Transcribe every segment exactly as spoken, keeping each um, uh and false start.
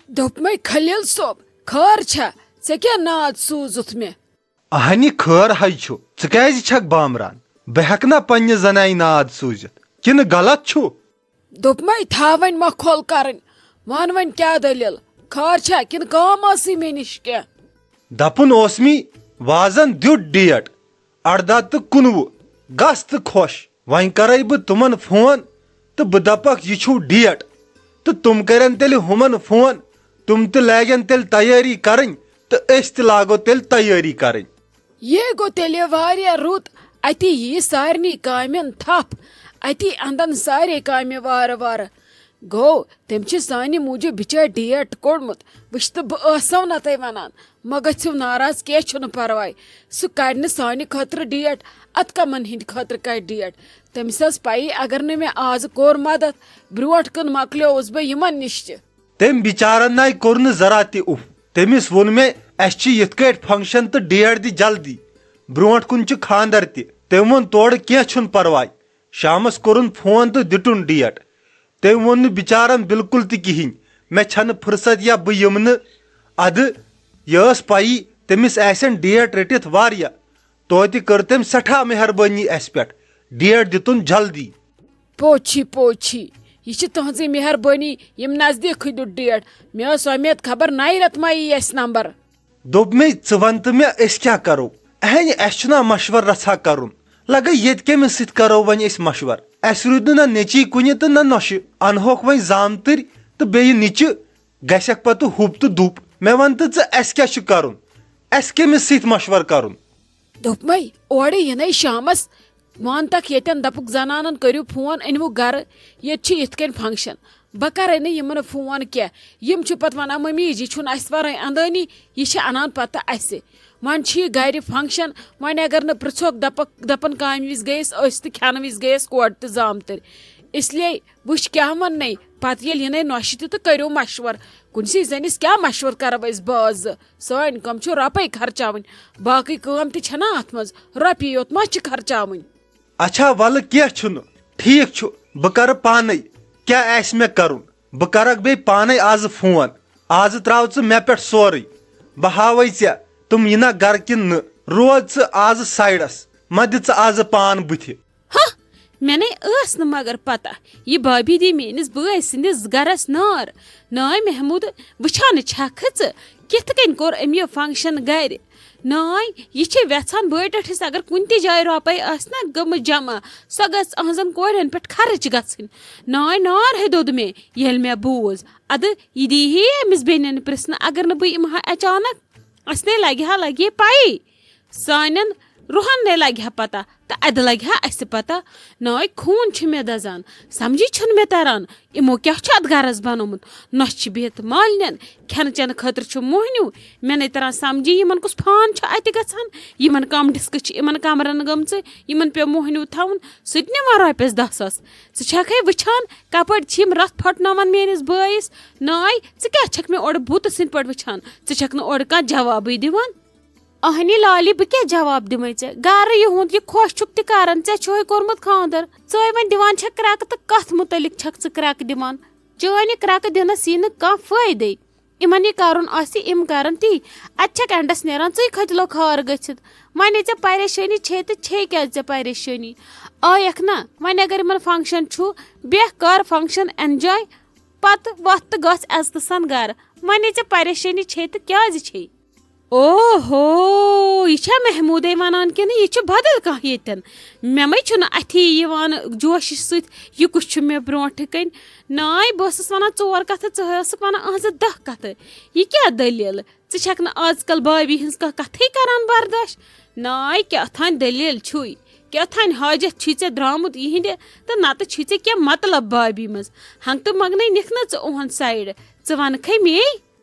دوٚپمَے خلیل صٲب، خٲر چھا؟ ژےٚ کیٛاہ ناد سوٗزُتھ مےٚ؟ اہنہِ خٲر ہے چھُ، ژٕ کیازِ چھکھ بامبران؟ بہٕ ہیٚکہٕ نا پننہِ زنانہِ ناد سوٗزِتھ؟ کِنہٕ غلط چھُ؟ دوٚپمَے تھاو وۄنۍ مۄکھول کرٕنۍ، وَن وۄنۍ کیٛاہ دٔلیٖل؟ خٲر چھا کِنہٕ کٲم ٲسٕے مےٚ نِش کینٛہہ؟ دپُن اوس می وازن دیُت ڈیٹ ارداہ تہٕ کُنوُہ، گژھ تہٕ خۄش۔ وۄنۍ کرے بہٕ تِمن فون تہٕ بہٕ دپکھ یہِ چھُو ڈیٹ، تہٕ تِم کرن تیٚلہِ ہُمن فون، تِم تہِ لاگن تیٚلہِ تیٲری کرٕنۍ تہٕ أسۍ تہِ لاگو تیٚلہِ تیٲری کرٕنۍ۔ یہِ گوٚو تیٚلہِ واریاہ رُت، اتی یی سارنٕے کامٮ۪ن تھپھ، اتی اندن سارے کامہِ وارٕ وارٕ۔ گوٚو تٔمۍ چھِ سانہِ موٗجوٗب بِچٲرۍ ڈیٹ کوٚڑمُت۔ وٕچھ تہٕ بہٕ ٲسو نہ تۄہہِ ونان، مہ گٔژھِو ناراض، کینٛہہ چھُنہٕ پرواے۔ سُہ کڑِ نہٕ سانہِ خٲطرٕ ڈیٹ، اتھ کمن ہٕنٛدِ خٲطرٕ کڑِ ڈیٹ؟ تٔمِس ٲس پیی اگر نہٕ مےٚ آز کوٚر مدد، برونٛٹھ کُن مۄکلیوس بہٕ یِمن نِش تہِ۔ تٔمۍ بِچارن ناے کوٚر نہٕ ذرا تہِ اُف۔ تٔمِس ووٚن مےٚ، اسہِ چھِ یِتھ کٲٹھۍ فنکشن تہٕ ڈیٹ دِ جلدی، برونٛٹھ کُن چھُ خاندر تہِ۔ تٔمۍ ووٚن تورٕ، کینٛہہ چھُنہٕ پرواے۔ شامس کوٚرُن فون تہٕ دِتُن ڈیٹ۔ تٔمۍ ووٚن نہٕ بِچارن بالکل تہِ کِہینۍ، مےٚ چھنہٕ فرصت یا بہٕ یِمہٕ نہٕ۔ ادٕ یہِ ٲس پیی تٔمِس آسن ڈیٹ رٔٹِتھ واریاہ۔ توتہِ کٔر تٔمۍ سٮ۪ٹھاہ مہربٲنی اسہِ پٮ۪ٹھ، ڈیٹ دِتُن جلدی۔ پوچھی پوچھی، یہِ چھِ تُہنٛزٕے مہربٲنی، یِم نزدیٖکھٕے دیُت ڈیٹ۔ مےٚ ٲس وۄمید خبر نَیہِ رٮ۪تہٕ ما یی اَسہِ نمبر۔ دوٚپ مے، ژٕ وَن تہٕ مےٚ، أسۍ کیٛاہ کَرو؟ اہنہِ، اَسہِ چھُنا مَشوَر رَژھا کَرُن؟ لَگے ییٚتہِ کٔمِس سۭتۍ کَرو وۄنۍ أسۍ مَشوَر؟ اَسہِ روٗدۍ نہٕ نہ نیٚچی کُنہِ تہٕ نہ نۄشہِ۔ اَنہوکھ وۄنۍ زامتٕرۍ تہٕ بیٚیہِ نِچہِ، گژھٮ۪کھ پَتہٕ ہُب تہٕ دُب۔ مےٚ وَن تہٕ ژٕ، اَسہِ کیٛاہ چھُ کَرُن؟ اَسہِ کٔمِس سۭتۍ مَشوَر کَرُن؟ دوٚپمَے، اورٕ یِنَے شامَس وَن تَکھ ییٚتٮ۪ن، دَپُکھ زَنانَن کٔرِو فون، أنِوُکھ گَرٕ، ییٚتہِ چھِ یِتھ کٔنۍ فنٛکشَن۔ بہٕ کَرَے نہٕ یِمَن فون کینٛہہ۔ یِم چھِ پَتہٕ وَنان، "مٔمی جی چھُنہٕ اَسہِ وَرٲے اَندٲنی، یہِ چھِ اَنان پَتہٕ اَسہِ۔" وۄنۍ چھِ یہِ گَرِ فنٛکشَن، وۄنۍ اگر نہٕ پِرٛژھوکھ، دَپَکھ، دَپَن کامہِ وِزِ گٔیَس أسۍ تہٕ کھٮ۪نہٕ وِزِ گٔیَس کورِ تہٕ زامتٕرۍ۔ اِسلیے وٕچھ کیٛاہ وَننَے، پَتہٕ ییٚلہِ یِنَے نۄشہِ تہِ تہٕ کٔرِو مَشوَر۔ کُنسٕے زٔنِس کیٛاہ مَشوَر کَرو أسۍ بٲژ زٕ؟ سٲنۍ کٲم چھُ رۄپَے خرچاوٕنۍ، باقٕے کٲم تہِ چھَنا اَتھ منٛز؟ رۄپیہِ یوت ما چھِ خرچاوٕنۍ؟ اچھا، وَلہٕ کینٛہہ چھُنہٕ، ٹھیٖک چھُ، بہٕ کَرٕ پانَے۔ کیٛاہ آسہِ مےٚ کَرُن؟ بہٕ کَرَکھ بیٚیہِ پانَے آزٕ فون۔ آزٕ ترٛاو ژٕ مےٚ پٮ۪ٹھ سورُے۔ بہٕ ہاوَے ژےٚ تِم یِنا گَرٕ کِنہٕ نہٕ۔ روز ژٕ آزٕ سایڈَس، مہ دِ ژٕ آزٕ پان بٕتھِ۔ ہہ، مےٚ نے ٲس نہٕ مگر پتہ، یہِ بھابھی دی میٲنِس بٲے سٕنٛدِس گرس نار۔ ناے محمود، وٕچھان چھکھٕ ژٕ، کِتھ کٔنۍ کوٚر أمۍ یہِ فنکشن گرِ؟ ناے، یہِ چھِ وٮ۪ژھان بٲے ٹٲٹھِس اگر کُنہِ تہِ جایہِ رۄپے آسہِ نہ گٔمٕژ جمع، سۄ گٔژھ أہنٛزن کورٮ۪ن پٮ۪ٹھ خرٕچ گژھٕنۍ۔ ناے نار ہے دوٚد مےٚ، ییٚلہِ مےٚ بوٗز۔ ادٕ یہِ دی ہے أمِس بیٚنٮ۪ن پرژھنہٕ، اگر نہٕ بہٕ یِمہٕ ہا اچانک، اسہِ نے لگہِ ہا لگہِ ہے پیی۔ سانٮ۪ن روحن نے لگہِ ہا پتہ تہٕ ادٕ لگہِ ہا اسہِ پتہ۔ ناے، خوٗن چھُ مےٚ دزان، سمجھی چھُنہٕ مےٚ تران، یِمو کیٛاہ چھُ اتھ گرس بنومُت؟ نۄشہِ چھِ بِہِتھ مالنٮ۪ن، کھٮ۪نہٕ چٮ۪نہٕ خٲطرٕ چھُ موہنیوٗ۔ مےٚ نے تران سمجھی، یِمن کُس فان چھُ اتہِ گژھان، یِمن کم ڈسکہٕ چھِ یِمن کمرن گٔمژٕ، یِمن پیوٚو موہنیوٗ تھاوُن، سُہ تہِ نِوان رۄپیس دہ ساس۔ ژٕ چھکھ ہے وٕچھان، کپٲرۍ چھِ یِم رتھ پھۄٹناوان میٲنِس بٲیِس؟ ناے، ژٕ کیٛاہ چھکھ مےٚ اورٕ بُتہٕ سٕنٛدۍ پٲٹھۍ وٕچھان؟ ژٕ چھکھ نہٕ اورٕ کانٛہہ جوابٕے دِوان۔ اہنہِ لالی، بہٕ کیٛاہ جواب دِمے ژےٚ؟ گرٕ یِہُنٛد یہِ خۄش چھُکھ تہِ کران، ژےٚ چھُہے کوٚرمُت خاندر، ژٕے وۄنۍ دِوان چھکھ کرٛٮ۪کہٕ تہٕ کتھ مُتعلق چھکھ ژٕ کرٛٮ۪کہٕ دِوان؟ چٲنہِ کرٛٮ۪کہٕ دِنس یی نہٕ کانٛہہ فٲیدے۔ یِمن یہِ کرُن آسہِ، یِم کرن تی۔ اتہِ چھکھ اینڈس نیران ژٕے کھٔتۍ لوٚگ ہار گٔژھِتھ۔ وۄنۍ ژےٚ پریشٲنی چھے تہٕ چھے کیٛازِ ژےٚ پریشٲنی؟ آیکھ نا، وۄنۍ اگر یِمن فنکشن چھُ، بیٚہہ کر فنکشن انجاے، پتہٕ وۄتھ تہٕ گژھ عزتہٕ سان گرٕ۔ وۄنۍ ژےٚ پریشٲنی چھے تہٕ کیٛازِ چھے؟ اوہو، یہِ چھا محمودے ونان کِنہٕ یہِ چھُ بدل کانٛہہ ییٚتٮ۪ن؟ مےٚ مَے چھُنہٕ اَتھی یِوان جوشہِ سۭتۍ، یہِ کُس چھُ مےٚ برونٛٹھٕ کَنۍ؟ ناے، بہٕ ٲسٕس ونان ژور کتھٕ، ژٕ ٲسٕکھ ونان أہنٛزٕ دَہ کتھٕ۔ یہِ کیٛاہ دٔلیٖل؟ ژٕ چھَکھ نہٕ آزکل بھابھی ہٕنٛز کانٛہہ کتھٕے کران برداش۔ ناے، کیٛاہ تھانۍ دٔلیٖل چھُے؟ کیٛاہ تھانۍ حاجت چھُے ژےٚ درٛامُت یِہِنٛدِ؟ تہٕ نتہٕ چھُے ژےٚ کیٛاہ مطلب بھابھی منٛز؟ ہنٛگتہٕ منٛگنے نِکھ نہ ژٕ اُہُنٛد سایڈ۔ ژٕ وَنکھے مے؟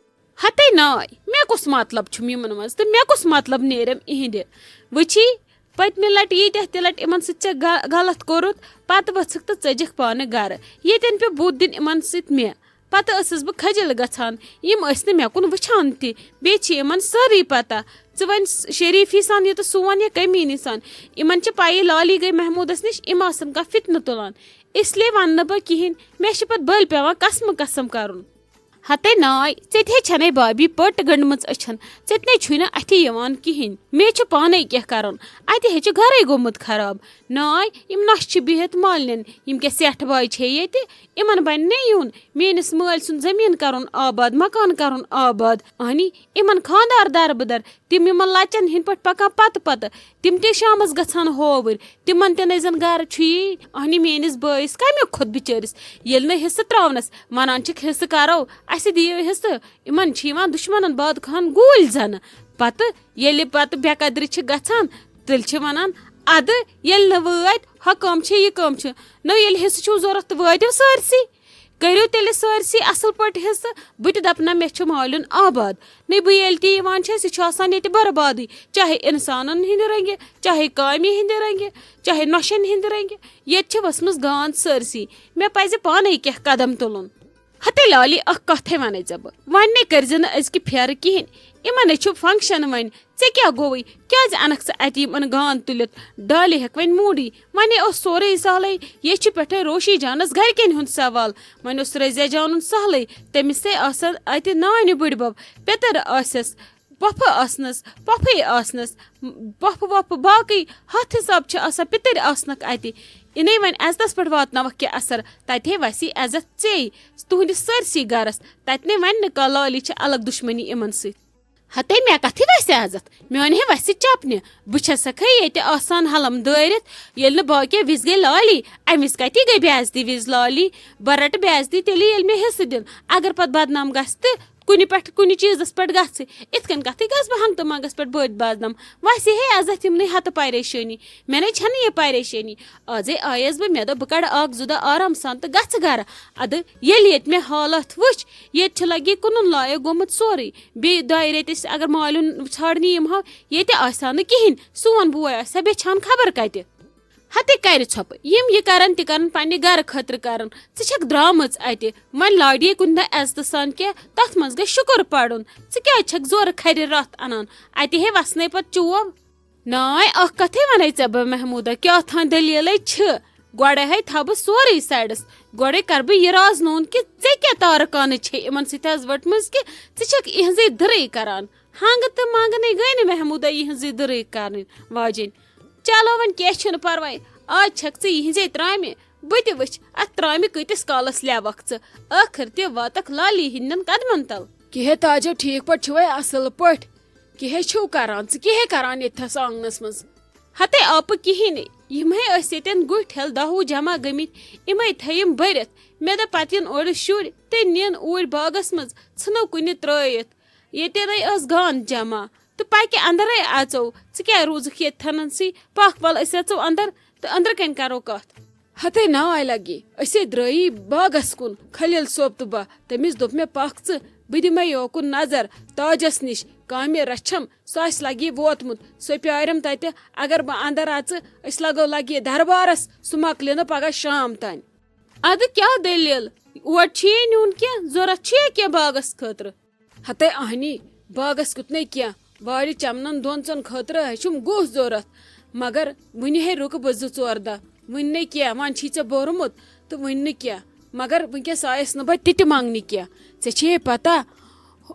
ہتے ناے، مےٚ کُس مطلب چھُم یِمن منٛز تہٕ مےٚ کُس مطلب نیرم اِہِنٛدِ؟ وٕچھی، پٔتمہِ لٹہِ ییٖتیٛاہ تہِ لٹہِ یِمن سۭتۍ ژےٚ غ-، غلط کوٚرُتھ، پتہٕ ؤژھٕکھ تہٕ ژٔجِکھ پانہٕ گرٕ۔ ییٚتٮ۪ن پیوٚو بُتھ دیُن یِمن سۭتۍ مےٚ۔ پتہٕ ٲسٕس بہٕ کھجل گژھان، یِم ٲسۍ نہٕ مےٚ کُن وٕچھان تہِ۔ بیٚیہِ چھِ یِمن سٲرٕے پتہ۔ ژٕ وۄنۍ س-، شریٖفی سان یہِ تہٕ سون یہِ کمیٖنی سان۔ یِمن چھِ پَیی لالی گٔے محموٗدس نِش، یِم آسن کانٛہہ فتنہٕ تُلان۔ اس لیے ونہٕ نہٕ بہٕ کِہیٖنۍ۔ مےٚ چھِ پتہٕ بٔلۍ پٮ۪وان قسمہٕ قسم کرُن۔ ہتے ناے، ژےٚ تہِ ہے چھَنے بابی پٔٹ گٔنڈمٕژ أچھن، ژےٚ تہِ نے چھُے نہٕ اَتھِ یِوان کِہیٖنۍ۔ مےٚ چھُ پانَے کینٛہہ کَرُن، اَتہِ ہے چھُ گَرَے گوٚمُت خراب۔ ناے، یِم نۄشہِ چھِ بِہِتھ مالنٮ۪ن، یِم کیٛاہ سٮ۪ٹھ باے چھے ییٚتہِ؟ یِمَن بَنہِ نے یُن میٛٲنِس مٲلۍ سُنٛد زٔمیٖن کَرُن آباد، مکان کَرُن آباد۔ اَہنی، یِمَن خانٛدار دَربٕدَر، تِم یِمَن لَچَن ہِنٛدۍ پٲٹھۍ پَکان پَتہٕ پَتہٕ، تِم تہِ شامَس گژھان ہووٕرۍ، تِمَن تہِ نَے زَن گَرٕ چھُ یی۔ اَہنی، میٛٲنِس بٲیِس کَمیُک کھوٚت بِچٲرِس، ییٚلہِ نہٕ حِصہٕ ترٛاونَس، وَنان چھِکھ، "حِصہٕ کَرو، اَسہِ دِیِو حِصہٕ۔" یِمَن چھِ یِوان دُشمَنَن بادخان گوٗلۍ زَنہٕ۔ پَتہٕ ییٚلہِ پَتہٕ بے قدری چھِ گژھان، تیٚلہِ چھِ وَنان، "اَدٕ ییٚلہِ نہٕ وٲتۍ، ہۄ کٲم چھِ، یہِ کٲم چھِ۔ نو ییٚلہِ حِصہٕ چھُو ضوٚرَتھ، تہٕ وٲتِو سٲرسٕے۔ کٔرِو تیٚلہِ سٲرسٕے اَصٕل پٲٹھۍ حِصہٕ۔" بہٕ تہِ دَپہٕ نہ، مےٚ چھُ مالیُن آباد۔ نَے بہٕ ییٚلہِ تہِ یِوان چھَس، یہِ چھُ آسان ییٚتہِ بربادٕے، چاہے اِنسانَن ہِنٛدِ رنٛگہِ، چاہے کامہِ ہِنٛدِ رنٛگہِ، چاہے نۄشَن ہِنٛدِ رنٛگہِ۔ ییٚتہِ چھِ ؤژھمٕژ گانٛد سٲرسٕے۔ مےٚ پَزِ پانَے کینٛہہ قدم تُلُن۔ ہتے لالی، اکھ کتھے ونے ژےٚ بہٕ، وۄنۍ نے کٔرۍ زِ نہٕ أزکہِ پھیرٕ کِہینۍ۔ یِمن نے چھُ function وۄنۍ، ژےٚ کیٛاہ گوٚوُے؟ کیٛازِ انکھ ژٕ اتہِ یِمن گانٛد تُلِتھ؟ ڈالی ہیٚکہِ وۄنۍ موٗڈٕے۔ ونے اوس سورُے سہلٕے، یے چھُ پٮ۪ٹھے روشی جانس گرِکٮ۪ن ہُنٛد سوال۔ وۄنۍ اوس رضیہ جانُن سہلٕے، تٔمِس تے آسن اتہِ نانہِ بٕڈبب، پیٚتٕر آسٮ۪س، پۄپھٕ آسنس، پۄپھے آسنس، پۄپھٕ وۄپھٕ باقٕے ہتھ حساب چھِ آسان پِتٕرۍ آسنکھ اتہِ۔ اِنے وۄنۍ عزتس پٮ۪ٹھ واتناوکھ کیٛاہ اثر؟ تتہِ ہے وسی عزت ژے، تُہنٛدِس سٲرسٕے گرس۔ تتہِ نے ونہِ نہٕ کانٛہہ لالی چھِ الگ دُشمنی یِمن سۭتۍ۔ ہتے مےٚ کتھٕے وسہِ عزت، میانہِ ہے وسہِ چپنہِ۔ بہٕ چھسکھے ییٚتہِ آسان حلم دٲرِتھ، ییٚلہِ نہٕ باقیو وِزِ گٔے لالی، امہِ وِزِ کتی گٔے بے عزتی وِزِ لالی؟ بہٕ رٹہٕ بے عزتی تیٚلہِ، ییٚلہِ مےٚ حصہٕ دِن۔ اگر پتہٕ بدنام گژھِ تہٕ کُنہِ پٮ۪ٹھ، کُنہِ چیٖزس پٮ۪ٹھ گژھِ، اِتھ کٔنۍ کتھٕے گژھٕ بہٕ ہنگتہٕ منگس پٮ۪ٹھ بٔدۍ بدنام۔ وسہِ ہے عزت یِمنٕے ہتہٕ پریشٲنی، مےٚ نے چھنہٕ یہِ پریشٲنی۔ آزے آیس بہٕ، مےٚ دوٚپ بہٕ کڑٕ اکھ زٕ دۄہ آرام سان تہٕ گژھٕ گرٕ۔ ادٕ ییٚلہِ ییٚتہِ مےٚ حالات وٕچھ، ییٚتہِ چھُ لگہِ کٕنُن لایق گوٚمُت سورُے۔ بیٚیہِ دۄیہِ ریٚتۍ أسۍ اگر مالیُن ژھانڈنہِ یِمہو، ییٚتہِ آسہِ ہا نہٕ کِہینۍ، سون بوے آسہِ ہا بیچھان خبر کتہِ۔ ہتے کرِ ژھۄپہٕ، یِم یہِ کرن تہِ کرن پننہِ گرٕ خٲطرٕ کرن۔ ژٕ چھکھ درامٕژ اتہِ، وۄنۍ لاڈیے کُنہِ دۄہ عزتہٕ سان کینٛہہ، تتھ منٛز گژھِ شُکر پرُن۔ ژٕ کیٛازِ چھکھ زورٕ کھرِ رتھ انان؟ اتہِ ہے وسنے پتہٕ چوب۔ ناے، اکھ کتھے ونے ژےٚ بہٕ محمودہ، کیٛاہ تھانۍ دٔلیٖلے چھِ۔ گۄڈے ہے تھاو بہٕ سورُے سایڈس، گۄڈے کرٕ بہٕ یہِ راز نوٗن کہِ ژےٚ کیٛاہ تارکانہٕ چھے یِمن سۭتۍ حظ ؤٹمٕژ کہِ ژٕ چھکھ یِہنٛزٕے دٕرٕے کران۔ ہنگہٕ تہٕ منگہٕ نے گٔے نہٕ محمودہ یِہنٛزٕے دٕرٕے کرٕنۍ واجیٚنۍ۔ چلو وۄنۍ کینٛہہ چھُنہٕ پرواے، آز چھکھ ژٕ یِہنٛزے ترامہِ۔ بہٕ تہِ وٕچھ اتھ ترامہِ کۭتِس کالس لیوکھ ژٕ، ٲخٕر تہِ واتکھ لالی ہٕنٛدٮ۪ن قدمن تل۔ کیٛاہ ہے تاجو، ٹھیٖک پٲٹھۍ چھِوے؟ اصل پٲٹھۍ؟ کیٛاہ ہے چھِو کران ژٕ؟ کیٛاہ ہے کران ییٚتھس آنگنس منٛز؟ ہتے آپہٕ کِہیٖنۍ، یِمے ٲسۍ ییٚتٮ۪ن گُٹھۍ ہٮ۪ل دہ وُہ جمع گٔمٕتۍ، یِمے تھٲیِم بٔرِتھ۔ مےٚ دوٚپ پتہٕ یِن اورٕ شُرۍ تہٕ نِن اوٗرۍ باغس منٛز، ژھٕنو کُنہِ ترٲیِتھ۔ ییٚتٮ۪نَے ٲس گانٛد جمع تہٕ پَکہِ اَندَرَے اَژو۔ ژٕ کیٛاہ روٗزٕکھ ییٚتہِ تھَنَن سٕے؟ پَکھ وَلہٕ أسۍ اَژو اَندَر تہٕ أنٛدرٕ کَنۍ کَرو کَتھ۔ ہَتَے ناے لَگی، أسے درٛٲیی باغَس کُن، خلیل صٲب تہٕ بہٕ۔ تٔمِس دوٚپ مےٚ، "پَکھ ژٕ، بہٕ دِمَے یوکُن نظر تاجَس نِش، کامہِ رَچھَم، سُہ آسہِ لَگی ووتمُت، سُہ پیارٮ۪م تَتہِ۔ اگر بہٕ اَندَر اَژٕ، أسۍ لَگو لَگی دربارَس، سُہ مۄکلہِ نہٕ پَگاہ شام تام۔" اَدٕ کیٛاہ دٔلیٖل؟ اور چھُ یے نیُن کینٛہہ؟ ضوٚرَتھ چھُ یے کینٛہہ باغَس خٲطرٕ؟ ہتے اہنی، باغس کیُت نے کینٛہہ، وارِ چمنن دۄن ژۄن خٲطرٕ ہے چھُم گُہہ ضوٚرتھ، مگر وُنہِ ہے رُکہٕ بہٕ زٕ ژور دۄہ۔ وُنہِ نے کینٛہہ، وۄنۍ چھی ژےٚ بوٚرمُت تہٕ وُنہِ نہٕ کینٛہہ، مگر وُنکیٚس آیس نہٕ بہٕ تہِ تہِ منٛگنہِ کینٛہہ۔ ژےٚ چھے پتہ،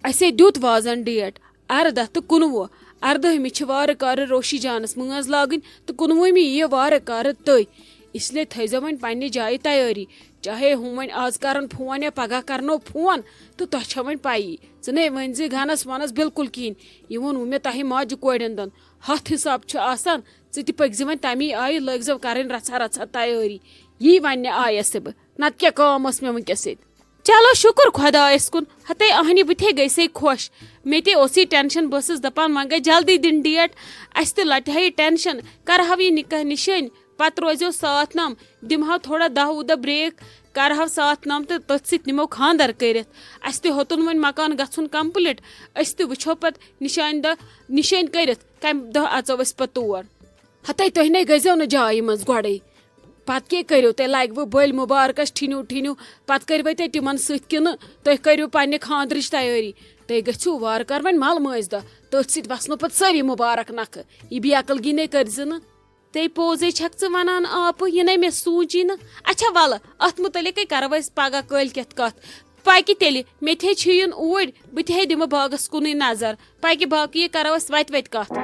اسے دیُت وازن ڈیٹ اردہ تہٕ کُنوُہ، اردٲہمہِ چھِ وارٕ کارٕ روشی جانس مٲنٛز لاگٕنۍ تہٕ کُنوُہمہِ یِیہِ وارٕ کارٕ تٔتھۍ۔ اس لیے تھٲیزیو وۄنۍ پننہِ جایہِ تیٲری۔ چاہے ہُم وۄنۍ آز کرن فون یا پگاہ کرنو فون، تہٕ تۄہہِ چھےٚ وۄنۍ پَیی، ژٕ نے ؤنۍ زِ گنس ونس بالکل کِہینۍ۔ یہِ ووٚن وۄنۍ مےٚ تۄہہِ ماجہِ کورٮ۪ن دۄن۔ ہتھ حساب چھُ آسان، ژٕ تہِ پٔکۍ زِ وۄنۍ تمی آیہِ، لٲگۍ زیو کرٕنۍ رژھا رژھا تیٲری۔ یی وننہِ آیس تہِ بہٕ، نتہٕ کیٛاہ کٲم ٲس مےٚ وٕنکیٚس ییٚتہِ؟ چلو شُکر خۄدایس کُن، ہتے اہنہِ بہٕ تہِ ہے گٔے سے خۄش۔ مےٚ تہِ اوس یہِ ٹینشن، بہٕ ٲسٕس دپان وۄنۍ گژھِ جلدی دِنۍ ڈیٹ، اسہِ تہِ لٹہِ ہا یہِ ٹینشن، کرہاو یہِ نکاح نشٲنۍ۔ پتہٕ روزیو ساتھ نام، دِمہو تھوڑا دَہ وُہ دۄہ break، کرہو ساتھ نام تہٕ تٔتھۍ سۭتۍ نِمو خانٛدر کٔرِتھ۔ اَسہِ تہِ ہیوٚتُن وۄنۍ مکان گژھُن complete، أسۍ تہِ وٕچھو پتہٕ نِشانہِ دۄہ، نِشٲنۍ کٔرِتھ کَمہِ دۄہ اژو أسۍ پتہٕ تور۔ ہتے تُہۍ نے گٔژھزیو نہٕ جایہِ منٛز گۄڈَے۔ پتہٕ کیٛاہ کٔرِو تُہۍ؟ لگوٕ بٔلۍ مُبارکس ٹھِنِو ٹھِنِو، پتہٕ کٔرِوَے تُہۍ تِمن سۭتۍ کِنہٕ تُہۍ کٔرِو پننہِ خانٛدرٕچ تیٲری؟ تُہۍ گٔژھِو وارٕ کارٕ وۄنۍ ملہٕ مٲنٛزِ دۄہ، تٔتھۍ سۭتۍ وسنو پتہٕ سٲری مُبارک نکھٕ۔ یہِ بے عقل گی نے کٔرۍ زِ نہٕ۔ تے پوزے چھکھ ژٕ ونان آپہٕ، یہِ نے مےٚ سوٗنچی نہٕ۔ اچھا ولہٕ، اتھ متعلقے کرو أسۍ پگاہ کٲلۍ کٮ۪تھ کتھ۔ پکہِ تیٚلہِ، مےٚ تہِ ہے چھُ یُن اوٗرۍ، بہٕ تہِ ہے دِمہٕ باغس کُنُے نظر۔ پکہِ باقٕے کرو أسۍ وتہِ وتہِ کتھ۔